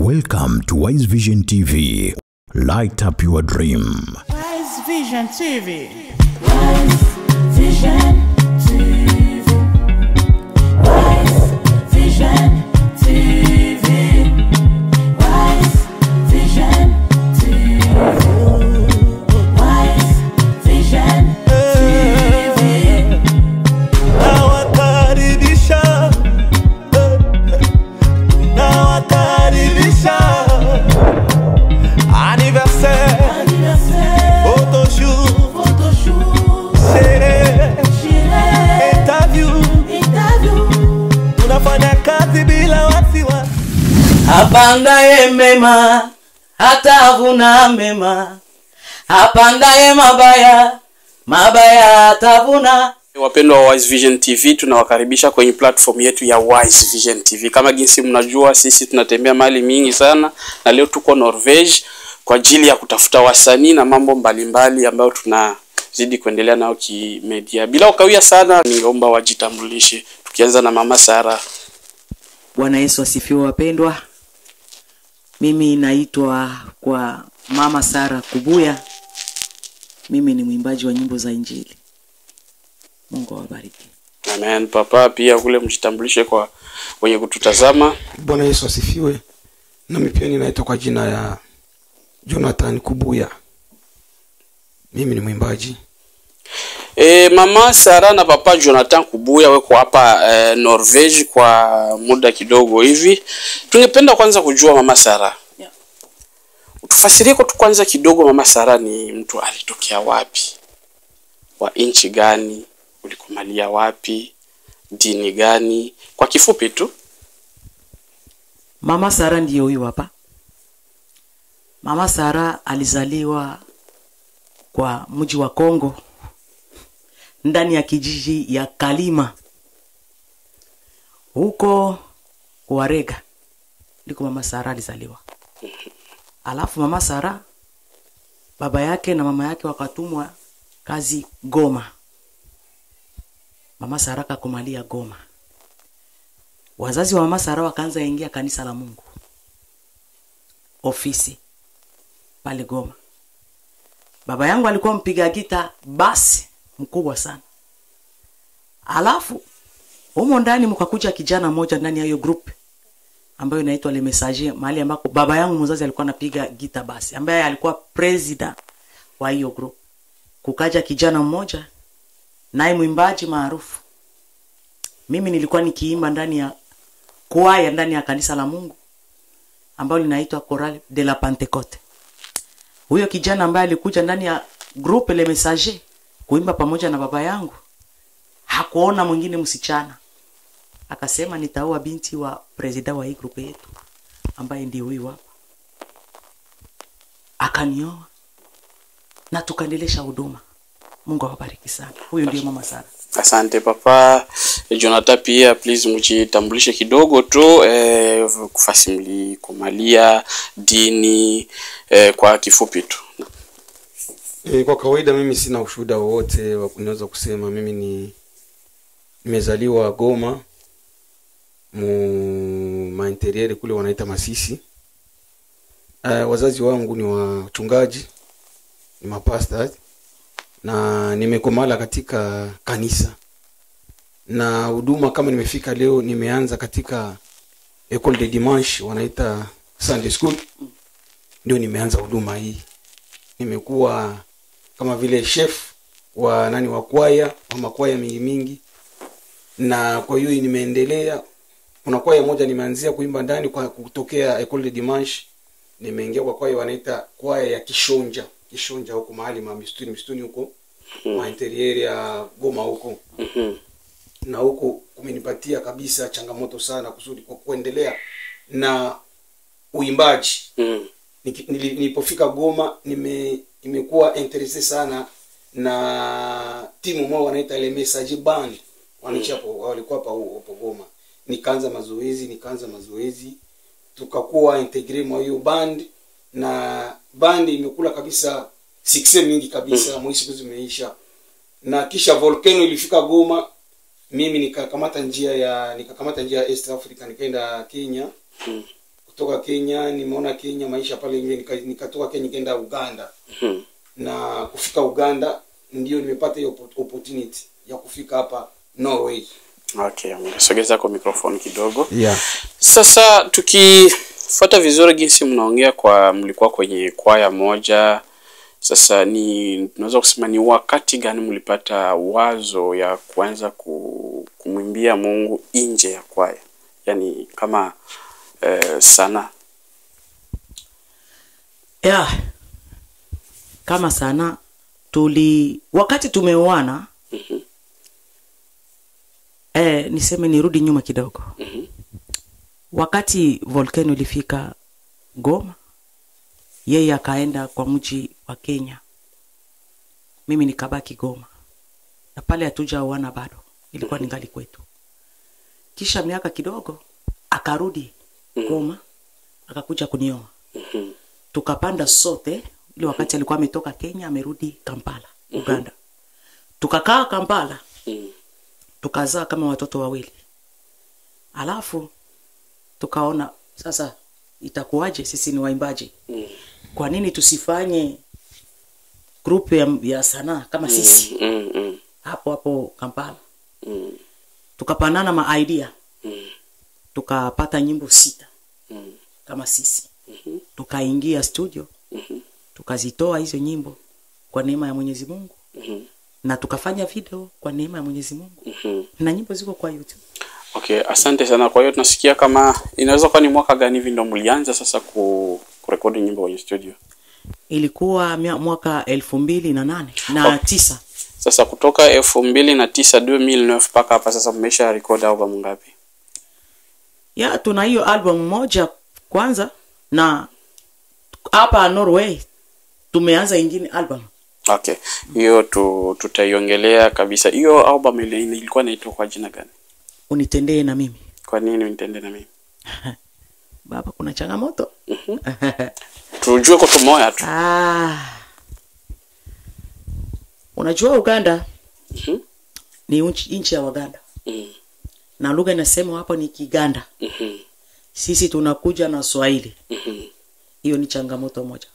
Welcome to Wise Vision TV. Light up your dream. Wise Vision TV. Wise Vision TV. Wise Vision TV. Wise Vision TV. Wise Vision TV. Nawakaribisha, nawakaribisha. Anniversaire, photoshoot, sherehe, interview, tunafanya kazi bila wasiwasi. Apandaye mema atavuna mema, apandaye mabaya mabaya atavuna. Wapendwa wa Wise Vision TV, tunawakaribisha kwenye platform yetu ya Wise Vision TV. Kama jinsi mnajua, sisi tunatembea mahali mingi sana, na leo tuko Norvege kwa ajili ya kutafuta wasanii na mambo mbalimbali ambayo tunazidi kuendelea nao kimedia. Bila ukawia sana, ningeomba wajitambulishe, tukianza na Mama Sara. Bwana Yesu asifiwe wapendwa. Mimi naitwa kwa Mama Sara Kubuya. Mimi ni mwimbaji wa nyimbo za Injili. Mungu awabariki. Amen. Papa, pia kule mjitambulishe kwa wenye kututazama. Bwana Yesu asifiwe. Nami pia ninaitwa kwa jina ya Jonathan Kubuya. Mimi ni mwimbaji. Mama Sara na Papa Jonathan Kubuya weko hapa Norvege kwa muda kidogo hivi. Tungependa kwanza kujua Mama Sara. Yeah. Utufasirie kwa tu kwanza kidogo, Mama Sara ni mtu alitokea wapi? Wa nchi gani? Ulikumalia wapi? Dini gani? Kwa kifupi tu. Mama Sara ndiyo huyu hapa. Mama Sara alizaliwa kwa mji wa Kongo, ndani ya kijiji ya Kalima, huko Warega ndiko Mama Sara alizaliwa. Alafu Mama Sara, baba yake na mama yake wakatumwa kazi Goma. Mama Sara kakumalia Goma. Wazazi wa Mama Sara wakaanza ingia kanisa la Mungu, ofisi pale Goma. Baba yangu alikuwa mpiga gita basi mkubwa sana. Alafu humo ndani mkakuja kijana mmoja ndani ya hiyo group ambayo inaitwa Le Messager, mahali ambako baba yangu mzazi alikuwa anapiga gita basi, ambaye alikuwa president wa hiyo group. Kukaja kijana mmoja naye mwimbaji maarufu. Mimi nilikuwa nikiimba ndani ya kwaya ndani ya kanisa la Mungu ambayo linaitwa Chorale de la Pentecote. Huyo kijana ambaye alikuja ndani ya groupe Le Messager kuimba pamoja na baba yangu hakuona mwingine msichana. Akasema nitaoa binti wa president wa hii groupe yetu ambaye ndiye huyu hapa. Akanioa na tukaendelesha huduma. Mungu awabariki sana. Huyu ndiye Mama Sara. Asante Papa Jonathan, pia please mjitambulishe kidogo tu, kufasimli kumalia dini, kwa kifupi tu. Kwa kawaida mimi sina ushuhuda wowote wa kunaweza kusema. Mimi ni nimezaliwa Goma, mu mainterieri kule wanaita Masisi. Wazazi wangu ni wachungaji, ni mapastors, na nimekomala katika kanisa na huduma. Kama nimefika leo, nimeanza katika Ecole de Dimanche, wanaita Sunday School, ndio nimeanza huduma hii. Nimekuwa kama vile chef wa nani wa kwaya, wa makwaya mingi mingi, na kwa hiyo nimeendelea. Kuna kwaya moja nimeanzia kuimba ndani kwa kutokea Ecole de Dimanche, nimeingia kwa kwaya wanaita kwaya ya Kishonja. Kishonja huko mahali ma mistuni mistuni huko ma interior ya Goma huko. Na huko kumenipatia kabisa changamoto sana kusudi kwa kuendelea na uimbaji. Nilipofika Goma nimekuwa interested sana na timu moja wanaita Le Messager Band, wanichapo walikuwa hapa huko Goma. Nikaanza mazoezi, tukakuwa integre mwa hiyo band, na band imekula kabisa success mingi kabisa, mwezi zimeisha. Na kisha Volcano ilifika Goma, mimi nikakamata njia ya East Africa, nikaenda Kenya. Kutoka Kenya nimeona Kenya maisha pale ingine, nikatoka Kenya nikaenda Uganda. Na kufika Uganda ndio nimepata hiyo opportunity ya kufika hapa Norway. Okay, ungesogeza kwa microphone kidogo. Yeah. Sasa tukifuata vizuri jinsi mnaongea, kwa mlikuwa kwenye kwaya moja. Sasa ni tunaweza kusema ni wakati gani mlipata wazo ya kuanza kumwimbia Mungu nje ya kwaya, yaani kama sanaa? Yeah. Kama sana wakati tumeoana, niseme nirudi nyuma kidogo. Wakati volcano ilifika Goma, yeye akaenda kwa mji wa Kenya, mimi nikabaki Goma, na pale hatujaoana bado, ilikuwa ningali kwetu. Kisha miaka kidogo akarudi Goma, akakuja kunioa. Tukapanda sote. Ile wakati alikuwa ametoka Kenya amerudi Kampala, Uganda. Tukakaa Kampala, tukazaa kama watoto wawili. Alafu tukaona sasa itakuwaje, sisi ni waimbaji. Kwa nini tusifanye group ya sanaa kama sisi? Hapo hapo Kampala. Tukapanana ma idea. Tukapata nyimbo 6 kama sisi. Tukaingia studio. Tukazitoa hizo nyimbo kwa neema ya Mwenyezi Mungu. Na tukafanya video kwa neema ya Mwenyezi Mungu. Na nyimbo ziko kwa YouTube. Okay, asante sana. Kwa hiyo tunasikia kama inaweza kuwa ni mwaka gani hivi ndo mlianza sasa kurekodi nyimbo kwenye studio? Ilikuwa mwaka 2008 na 9. Sasa kutoka 2009 2009 mpaka hapa sasa mmesha record album ngapi? Ya, tuna hiyo album moja kwanza, na hapa Norway tumeanza ingine album. Okay, hiyo tutaiongelea kabisa. Hiyo album ilikuwa inaitwa kwa jina gani? Unitendee na mimi. Kwa nini unitendee na mimi? Baba, kuna changamoto. Tujue kwa tumoya tu. Unajua Uganda ni nchi ya Waganda. Na lugha inasemwa hapo ni Kiganda. Sisi tunakuja na Swahili. Hiyo ni changamoto moja.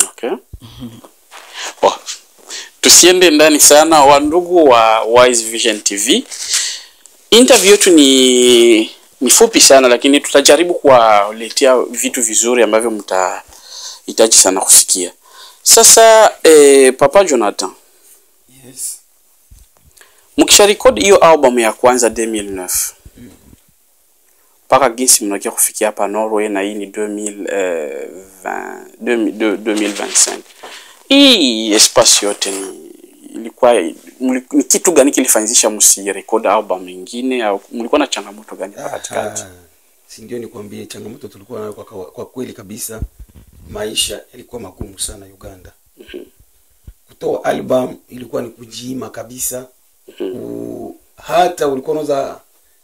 Okay. Tusiende ndani sana, wandugu wa Wise Vision TV. Interview yetu ni fupi sana, lakini tutajaribu kuwaletea vitu vizuri ambavyo mtahitaji sana kusikia. Sasa Papa Jonathan. Yes. Mkisha record hiyo album ya kwanza 2009. Paka jinsi mnakia kufikia hapa Norway na hii ni 2025. Hii espace yote ni ilikuwa ni kitu gani kilifanyisha msirecord album nyingine, au mlikuwa na changamoto gani katikati? Si ndio nikwambie, changamoto tulikuwa nayo kwa kweli kabisa, maisha yalikuwa magumu sana Uganda. Kutoa album ilikuwa ni kujiima kabisa. Hata ulikuwa unaweza,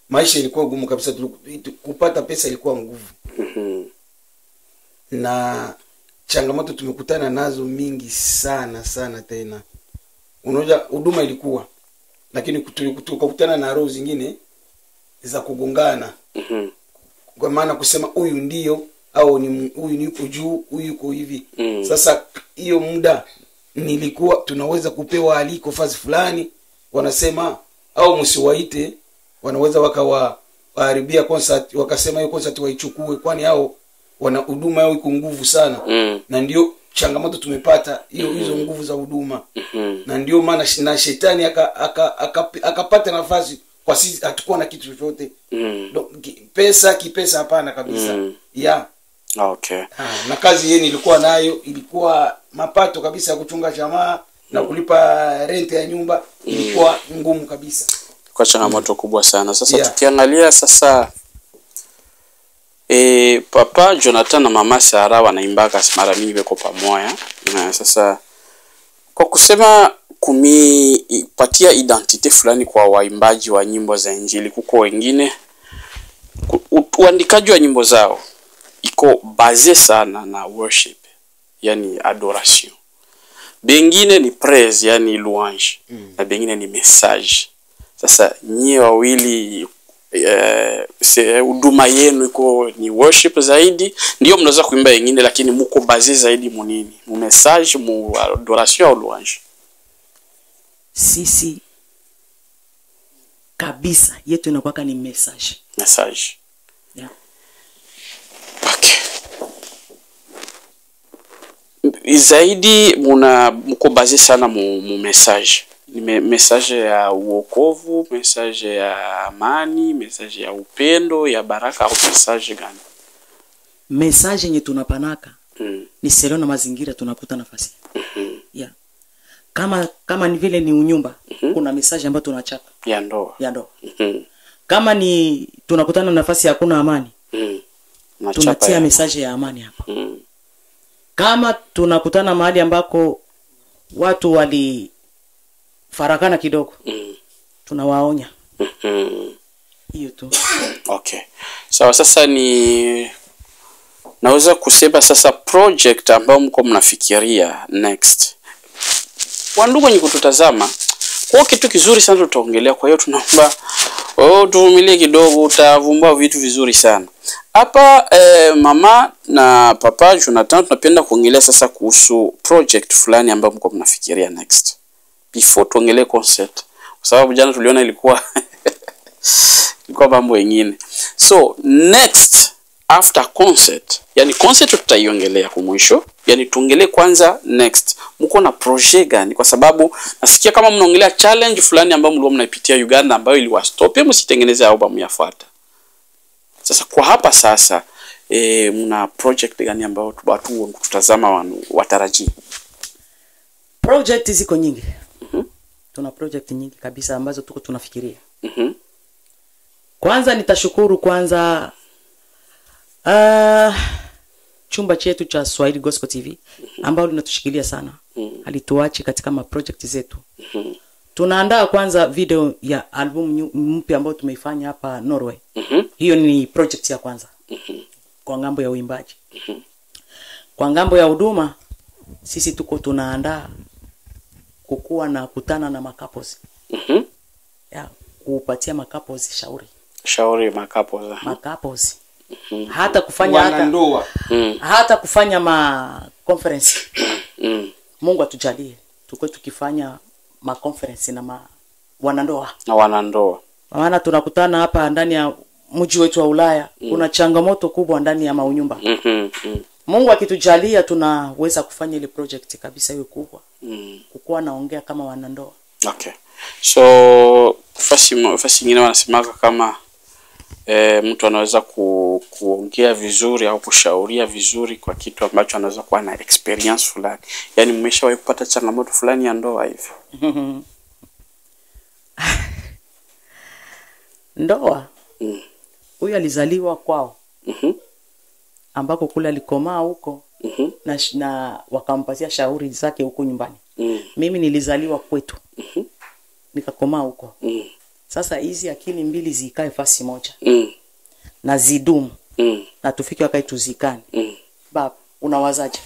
maisha ilikuwa gumu kabisa, kupata pesa ilikuwa nguvu. Na changamoto tumekutana nazo mingi sana sana tena. Unaona huduma ilikuwa, lakini tukakutana na roho zingine za kugongana. Kwa maana kusema huyu ndio au ni huyu ni yuko juu, huyu yuko hivi. Sasa hiyo muda nilikuwa tunaweza kupewa aliko fazi fulani, wanasema au msiwaite, wanaweza wakawaharibia concert, wakasema hiyo concert waichukue, kwani hao wana huduma yao iko nguvu sana. Na ndio changamoto tumepata hiyo, hizo nguvu za huduma. Na ndio maana na shetani akapata nafasi kwa sisi, hatakuwa na kitu chochote. Pesa kipesa hapana kabisa. Yeah. Okay. Na kazi yeye nilikuwa nayo ilikuwa mapato kabisa ya kuchunga jamaa na kulipa rent ya nyumba ilikuwa ngumu kabisa. Kwa changamoto kubwa sana. Sasa tukiangalia sasa Papa Jonathan na Mama Sarah wanaimbaga mara mingi weko pamoja. Na sasa kwa kusema kumipatia identite fulani kwa waimbaji wa nyimbo za Injili, kuko wengine uandikaji wa nyimbo zao iko base sana na worship, yani adoration. Bengine ni praise, yani louange, na bengine ni message. Sasa nyie wawili Huduma yenu iko ni worship zaidi, ndio mnaweza kuimba yengine, lakini muko basé zaidi munini, mu message, mu adoration au louange? Sisi kabisa yetu inakuwaka ni message. Message. Yeah. Okay. Zaidi muna mko basé sana mu message. Ni message ya uokovu, message ya amani, message ya upendo, ya baraka, au message gani? Message yenye tunapanaka ni selon na mazingira tunakuta nafasi. Yeah. Kama ni vile ni unyumba, kuna message ambayo tunachapa ya ndoa. Ya ndoa. Kama ni tunakutana nafasi hakuna amani, Nachapa tunatia ya message ya amani hapa. Kama tunakutana mahali ambako watu wali farakana kidogo, tunawaonya. Hiyo tu. Okay. Sawa, sasa ni naweza kusema sasa project ambayo mko mnafikiria next. Wandugu wenye kututazama, kwa kitu kizuri sana tutaongelea, kwa hiyo tunaomba tuvumilie kidogo, utavumbua vitu vizuri sana. Hapa mama na papa Jonathan, tunapenda kuongelea sasa kuhusu project fulani ambayo mko mnafikiria next. Before tuongelee concert, kwa sababu jana tuliona ilikuwa mambo mengine. So next after concert, yani concert tutaiongelea kwa mwisho, yani tuongelee kwanza next. Mko na projet gani? Kwa sababu nasikia kama mnaongelea challenge fulani ambayo mlikuwa mnaipitia Uganda ambayo iliwastop msitengeneze album yafuata. Sasa kwa hapa sasa mna project gani ambayo watu kututazama watarajii? Project ziko nyingi. Tuna project nyingi kabisa ambazo tuko tunafikiria. Kwanza nitashukuru kwanza chumba chetu cha Swahili Gospel TV ambao linatushikilia sana. Halituachi katika ma project zetu. Tunaandaa kwanza video ya album mpya ambayo tumeifanya hapa Norway. Hiyo ni project ya kwanza. Kwa ngambo ya uimbaji. Kwa ngambo ya huduma sisi tuko tunaandaa kukua na kutana na macouples. Ya kupatia macouples shauri. Shauri macouples. Macouples. Hata kufanya wanandoa. Hata kufanya ma conference. Mungu atujalie tukue tukifanya ma conference na ma wanandoa. Na wanandoa. Maana tunakutana hapa ndani ya mji wetu wa Ulaya, kuna changamoto kubwa ndani ya maunyumba. Mungu akitujalia tunaweza kufanya ile project kabisa iwe kubwa. Kukuwa naongea kama wanandoa. Okay. So fasi nyingine wanasemaka kama mtu anaweza kuongea vizuri au kushauria vizuri kwa kitu ambacho anaweza kuwa na experience fulani. Yaani mmeshawahi kupata changamoto fulani ya ndoa hivi? Ndoa? Huyu alizaliwa kwao. Ambako kule alikomaa huko. Na wakampatia shauri zake huko nyumbani. Mimi nilizaliwa kwetu. Nikakomaa huko. Sasa hizi akili mbili zikae fasi moja. Na zidumu. Na tufike wakati tuzikane. Baba, unawazaje?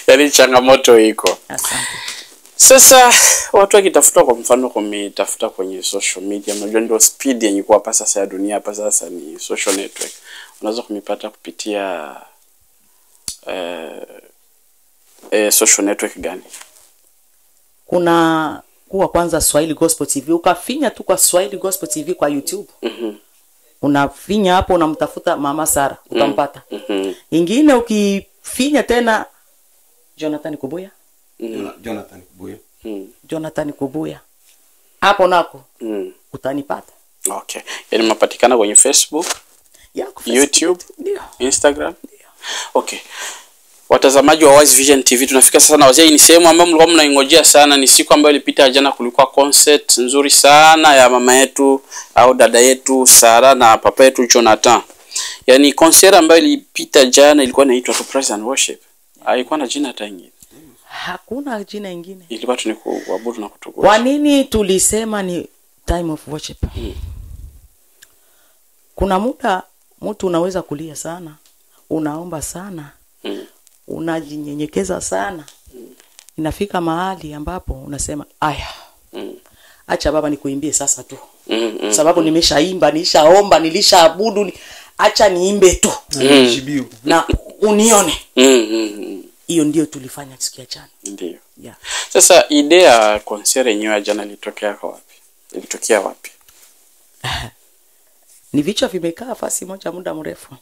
Yaani changamoto iko. Asante. Sasa watu wakitafuta, kwa mfano kumitafuta kwenye social media, unajua ndio speed yenye kuwa hapa sasa ya dunia hapa sasa ni social network. Unaweza kumipata kupitia social network gani? Kuna kuwa kwanza Swahili Gospel TV, ukafinya tu kwa Swahili Gospel TV kwa YouTube. Unafinya hapo, unamtafuta Mama Sara, utampata. Ingine ukifinya tena Jonathan Kubuya. Jonathan Kubuya. Jonathan Kubuya. Hapo nako utanipata. Okay. Yaani mnapatikana kwenye Facebook, ya, kwa Facebook. YouTube, Ndio. Instagram. Okay. Watazamaji wa Wise Vision TV, tunafika sasa na wazee, ni sehemu ambayo mlikuwa mnaingojea sana. Ni siku ambayo ilipita jana, kulikuwa concert nzuri sana ya mama yetu au dada yetu Sara na papa yetu Jonathan. Yaani concert ambayo ilipita jana ilikuwa inaitwa to Praise and Worship. Haikuwa na jina hata ingine. Hakuna jina ingine. Ilikuwa tu ni kuabudu na kutukuza. Kwa nini tulisema ni time of worship? Kuna muda mtu unaweza kulia sana, unaomba sana, unajinyenyekeza sana. Inafika mahali ambapo unasema aya, acha baba nikuimbie sasa tu. Sababu nimeshaimba, nilishaomba, nilishaabudu, acha niimbe tu. Na unione. Hiyo ndio tulifanya siku ya jana. Ndio. Yeah. Sasa idea ya concert yenyewe ya jana ilitokea kwa wapi? Ilitokea wapi? Ni vichwa vimekaa fasi moja muda mrefu.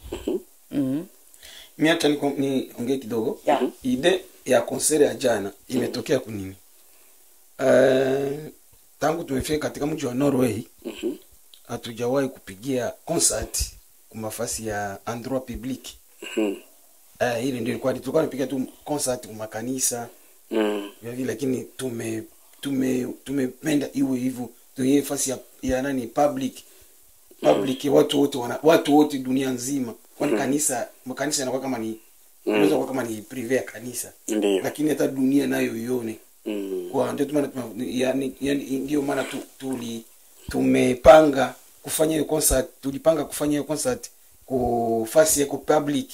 Mimi hata niongee kidogo. Yeah. Idea ya concert ya jana imetokea kunini? Tangu tumefika katika mji wa Norway, hatujawahi kupigia concert kwa mafasi ya endroit public. Ile ndio ilikuwa tulikuwa tunapiga tu concert kwa makanisa. Vile vile, lakini tumependa iwe hivyo, tuwe fasi ya nani public. Watu wote watu wote dunia nzima. Kwani kanisa inakuwa kama ni inaweza kuwa kama ni privé ya kanisa. Ndiyo. Lakini hata dunia nayo ione. Kwa ndio maana yani ndio maana tumepanga kufanya hiyo concert, tulipanga kufanya hiyo concert kwa fasi ya public.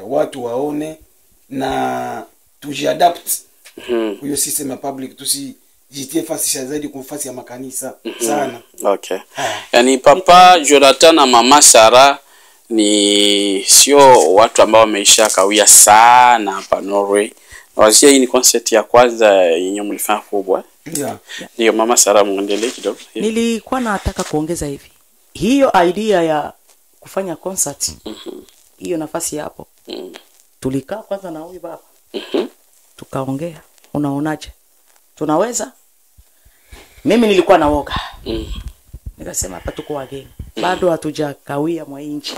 Watu waone na tujiadapt hiyo system ya public, tusijitie fasi zaidi kwa fasi ya makanisa sana. Okay. Yani Papa Jonathan na Mama Sarah ni sio watu ambao wameisha kawia sana hapa Norway. Wazia hii ni concert ya kwanza yenye mlifanya kubwa. Yeah. Ndio Mama Sarah, muendelee kidogo. Yeah. Nilikuwa nataka kuongeza hivi. Hiyo idea ya kufanya concert. Hiyo nafasi hapo. Tulikaa kwanza na huyu baba. Tukaongea. Unaonaje? Tunaweza? Mimi nilikuwa na woga. Nikasema hapa tuko wageni. Bado hatujakawia mwa nchi.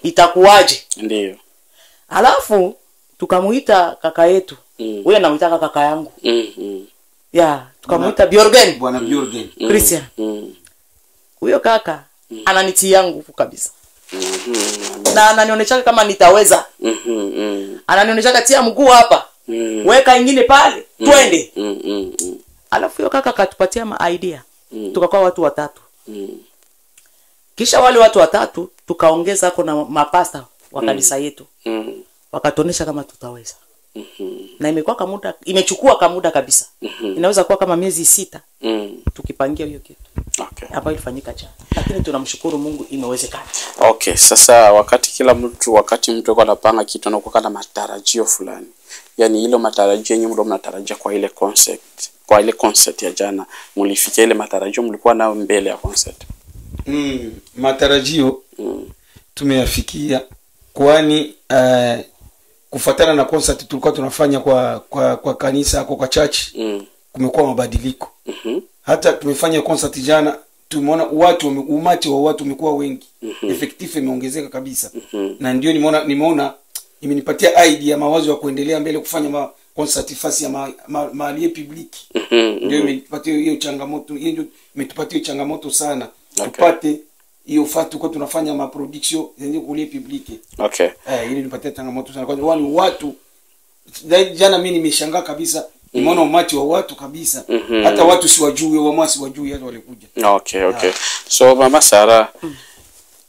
Itakuwaje? Ndio. Alafu tukamuita kaka yetu. Huyo anamuita kaka yangu. Ya, tukamuita Bjorgen. Bwana Bjorgen. Christian. Huyo kaka ananitia nguvu kabisa. Na ananionyesha kama nitaweza. Ananionyesha tia mguu hapa. Weka ingine pale, twende. Alafu huyo kaka akatupatia ma idea. Tukakuwa watu watatu. Kisha wale watu watatu tukaongeza hapo na mapasta wa kanisa yetu. Wakatuonesha kama tutaweza. Na imekuwa kamuda, imechukua kamuda kabisa. Inaweza kuwa kama miezi 6. Tukipangia hiyo kitu. Okay. Ambayo ilifanyika jana. Lakini tunamshukuru Mungu imewezekana. Okay, sasa wakati mtu yuko anapanga kitu anakuwa na matarajio fulani. Yaani ile matarajio yenyewe ndio mnatarajia kwa ile concept. Kwa ile concert ya jana, mlifikia ile matarajio mlikuwa nayo mbele ya concert? Matarajio tumeyafikia, kwani kufuatana na concert tulikuwa tunafanya kwa kanisa kwa church, kumekuwa mabadiliko. Hata tumefanya concert jana, tumeona watu umati wa watu umekuwa wengi. Effective imeongezeka kabisa. Na ndio nimeona imenipatia idea mawazo ya kuendelea mbele kufanya concert fasi ya mahali public. Ndio imenipatia hiyo changamoto, hiyo ndio imetupatia changamoto sana. Okay. Tupate hiyo fatu kwa tunafanya ma production zenye kulie public. Okay. Ili nipatie changamoto sana kwa wale watu. Jana mimi nimeshangaa kabisa. Nimeona umati wa watu kabisa. Hata watu siwajui, wamama siwajui hata walikuja. Okay, okay. So Mama Sarah,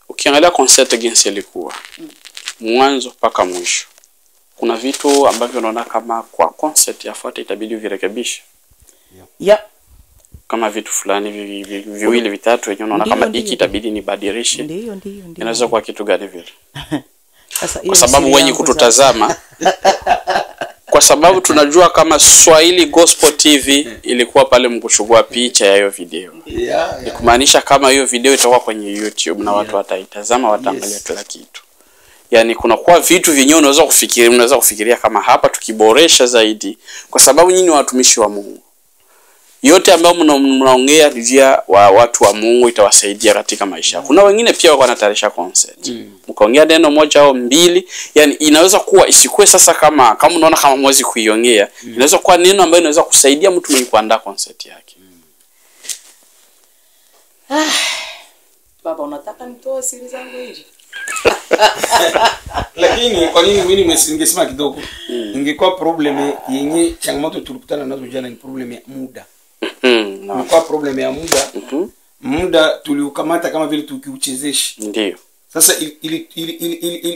ukiangalia concert jinsi ilikuwa mwanzo mpaka mwisho, kuna vitu ambavyo unaona kama kwa concert yafuata itabidi uvirekebishe? Yeah. Kama vitu fulani viwili vitatu wenyewe unaona kama hiki itabidi nibadilishe. Ndio. Inaweza kuwa kitu gani vile? Sasa kwa sababu wenye kututazama kwa sababu tunajua kama Swahili Gospel TV ilikuwa pale mkuchukua picha ya hiyo video. Yeah. Kumaanisha kama hiyo video itakuwa kwenye YouTube na watu wataitazama, wataangalia kila kitu. Yaani kuna kwa vitu vyenyewe unaweza kufikiria kama hapa tukiboresha zaidi, kwa sababu nyinyi ni watumishi wa Mungu. Yote ambayo mnaongea njia wa watu wa Mungu itawasaidia katika maisha. Kuna wengine pia wako wanatayarisha concert. Mkaongea neno moja au mbili, yani inaweza kuwa isikuwe sasa kama unaona kama mwezi kuiongea, inaweza kuwa neno ambayo inaweza kusaidia mtu mwenye kuandaa concert yake. Baba, unataka nitoe siri zangu hizi? Lakini kwa nini mimi ningesema kidogo? Ingekuwa problem yenye changamoto tulikutana nazo jana ni problem ya muda. Ilikuwa problem ya muda. Muda tuliukamata kama vile tukiuchezesha. Ndio. Sasa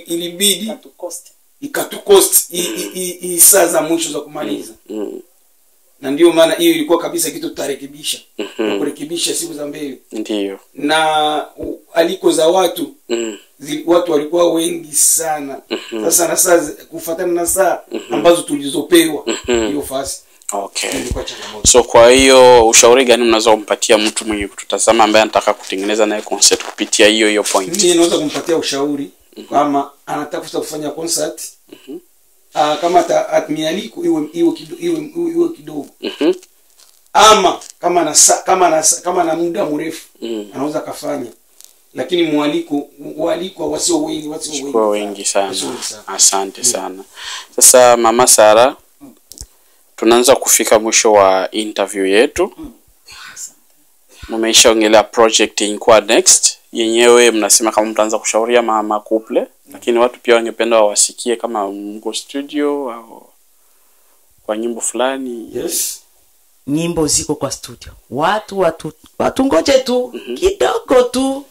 ilibidi ikatukost saa za mwisho za kumaliza. Na ndio maana hiyo ilikuwa kabisa kitu tutarekebisha. Kurekebisha siku za mbele. Ndio. Na aliko za watu watu walikuwa wengi sana. Sasa na saa kufuatana na saa ambazo tulizopewa hiyo fasi. Okay. So kwa hiyo ushauri gani mnaweza kumpatia mtu mwenye kututazama ambaye anataka kutengeneza naye concert kupitia hiyo hiyo point? Mimi naweza kumpatia ushauri kama anataka kufanya concert, kama mialiko iwe kidogo. Ama kama na muda mrefu anaweza kafanya. Lakini mwaliko wasio wengi. Kwa wengi sana. Asante sana. Sasa Mama Sara, tunaanza kufika mwisho wa interview yetu. Mmeishaongelea project Inkwa Next yenyewe, mnasema kama mtaanza kushauria mama couple, lakini watu pia wangependa wawasikie kama mko studio au kwa nyimbo fulani. Yes. Nyimbo ziko kwa studio. Watu ngoje tu kidogo tu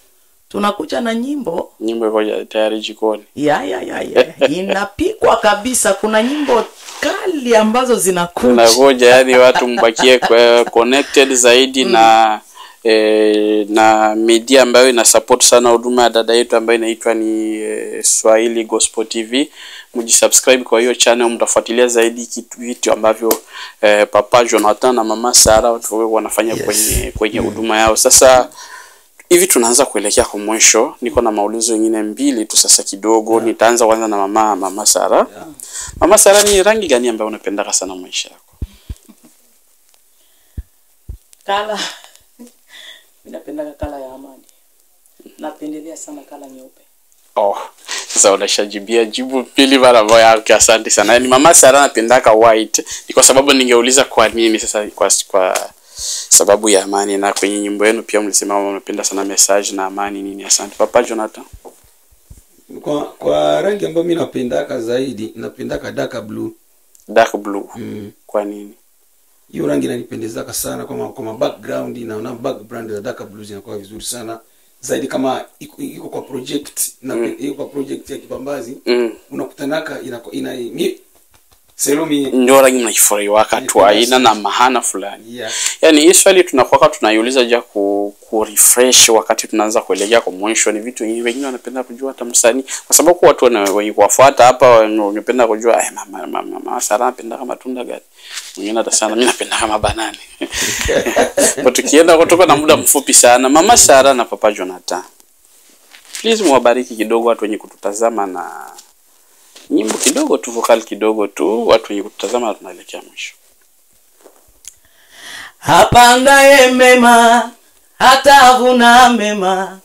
tunakuja na nyimbo. Nyimbo iko tayari jikoni. Ya. Inapikwa kabisa. Kuna nyimbo kali ambazo zinakuja. Tunagoja yani watu mbakie connected zaidi na na media ambayo ina support sana huduma ya dada yetu ambayo inaitwa ni Swahili Gospel TV. Mjisubscribe kwa hiyo channel, mtafuatilia zaidi vitu ambavyo Papa Jonathan na Mama Sara watu wanafanya kwenye huduma yao. Sasa hivi tunaanza kuelekea kwa mwisho. Niko na maulizo mengine mbili tu sasa kidogo. Nitaanza kwanza na Mama Sara. Mama Sara, ni rangi gani ambayo unapenda sana maisha yako? Kala. Mimi napenda kala ya amani. Napendelea sana kala nyeupe. Oh, sasa unashajibia jibu pili mara moja. Okay, asante sana. Yaani Mama Sara anapendaka white. Ni kwa sababu ningeuliza kwa nini sasa, kwa sababu ya amani, na kwenye nyimbo yenu pia mlisema mnapenda sana message na amani nini. Asante. Papa Jonathan. Kwa rangi ambayo mimi napendaka zaidi, napendaka dark blue. Dark blue. Kwa nini? Hiyo rangi inanipendezaka sana kwa background, naona background za dark blue zinakuwa vizuri sana. Zaidi kama iko kwa project na iko kwa project ya Kibambazi, unakutanaka ina Selumi ndio rangi mnaifurahi wakati aina na mahana fulani. Yeah. Yaani hii swali tunakuwa tunaiuliza ja ku refresh wakati tunaanza kuelekea kwa mwisho. Ni vitu wengine wanapenda kujua hata msanii, kwa sababu watu wenye kuwafuata hapa wanapenda kujua mama Sara anapenda kama matunda gani. Mwingine hata sana mimi napenda kama banani. Kwa tukienda kutoka na muda mfupi sana, Mama Sara na Papa Jonathan, please muwabariki kidogo watu wenye kututazama na nyimbo kidogo tu, vocal kidogo tu, watu wenye kutazama, tunaelekea mwisho. Hapandaye mema hatavuna mema,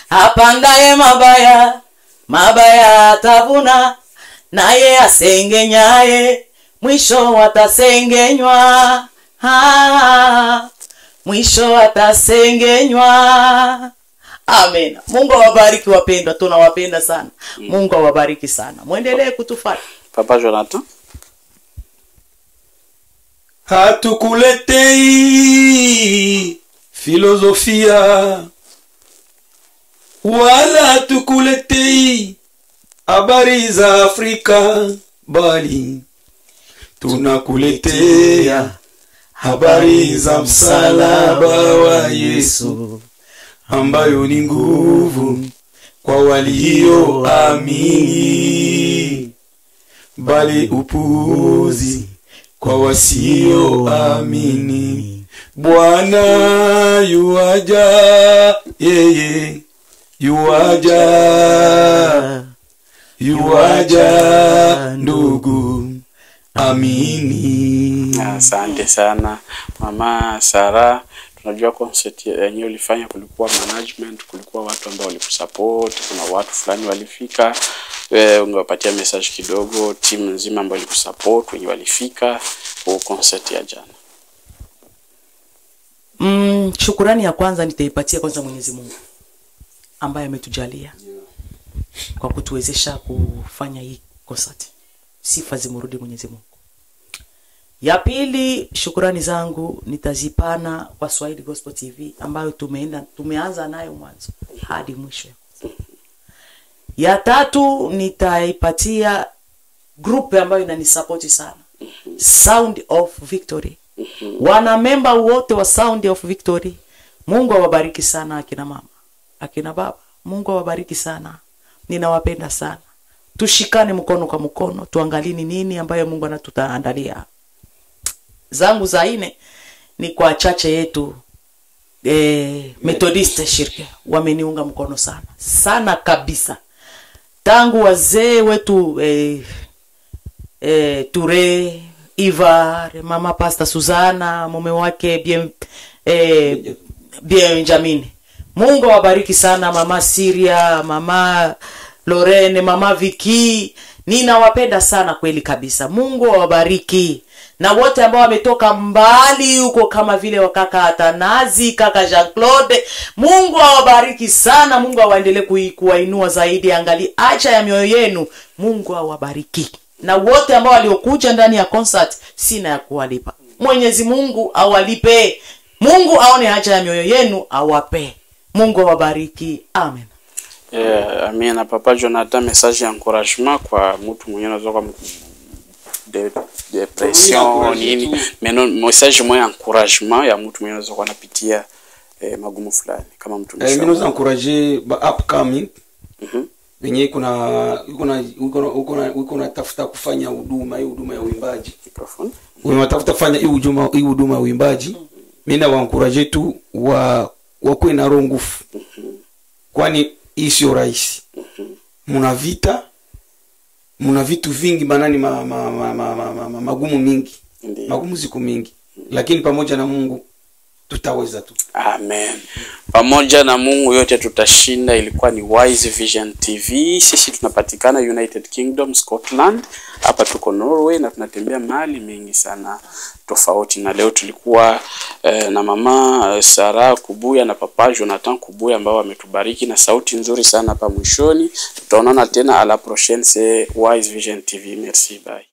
hapandaye mabaya mabaya atavuna, naye asengenyaye mwisho atasengenywa. Mwisho atasengenywa. Amen. Mungu awabariki wapendwa, tunawapenda sana. Mungu awabariki sana. Muendelee kutufuata. Papa Jonathan. Hatukuletei filosofia wala hatukuletei habari za Afrika, bali tunakuletea habari za msalaba wa Yesu, ambayo ni nguvu kwa walioamini, bali upuzi kwa wasioamini. Bwana yuaja, yeye yuaja, yuaja ndugu, amini. Asante sana Mama Sara. Tunajua concert yenyewe ulifanya, kulikuwa management, kulikuwa watu ambao walikusupport, kuna watu fulani walifika. Wewe ungewapatia message kidogo timu nzima ambayo ilikusupport wenye walifika kwa concert ya jana? Shukurani ya kwanza nitaipatia kwanza Mwenyezi Mungu ambaye ametujalia kwa kutuwezesha kufanya hii concert. Sifa zimrudi Mwenyezi Mungu. Ya pili, shukurani zangu nitazipana kwa Swahili Gospel TV ambayo tumeanza nayo mwanzo hadi mwisho. Ya tatu nitaipatia group ambayo inanisupport sana, Sound of Victory. Wana memba wote wa Sound of Victory, Mungu awabariki sana akina mama, akina baba, Mungu awabariki sana. Ninawapenda sana. Tushikane mkono kwa mkono, tuangalie ni nini ambayo Mungu anatutaandalia. Zangu za ine ni kwa chache yetu Methodist Shirke, wameniunga mkono sana sana kabisa tangu wazee wetu Ture Ivar, mama Pastor Suzana, mume wake Benjamin. Mungu awabariki sana mama Siria, mama Lorene, mama Viki. Ninawapenda sana kweli kabisa. Mungu awabariki. Na wote ambao wametoka mbali huko kama vile wakaka Atanazi, kaka Jean Claude, Mungu awabariki sana. Mungu awaendelee kuwainua zaidi, angali acha ya mioyo yenu. Mungu awabariki. Na wote ambao waliokuja ndani ya concert, sina ya kuwalipa. Mwenyezi Mungu awalipe. Mungu aone haja ya mioyo yenu, awape. Mungu awabariki. Amen. Amina. Papa Jonathan, message ya encouragement kwa mtu mwenye anaweza kwa depression Encourage nini, tu. mais message moya encouragement ya mtu mwenye anaweza kuwa anapitia magumu fulani kama mtumishi Mi wa naweza Mungu. encourager ba upcoming wenye kuna uko na tafuta kufanya huduma, hii huduma ya uimbaji. Microphone. Unatafuta kufanya hii huduma ya uimbaji, mi na encourager tu wa wakuwe na roho nguvu, kwani hii sio rahisi. Muna vita, muna vitu vingi manani magumu mingi. Magumu ziko mingi, lakini pamoja na Mungu tutaweza tu. Amen. Pamoja na Mungu yote tutashinda. Ilikuwa ni Wise Vision TV. Sisi tunapatikana United Kingdom, Scotland. Hapa tuko Norway na tunatembea mahali mengi sana tofauti, na leo tulikuwa na mama Sarah Kubuya na papa Jonathan Kubuya ambao wametubariki na sauti nzuri sana hapa mwishoni. Tutaonana tena à la prochaine, c'est Wise Vision TV. Merci, bye.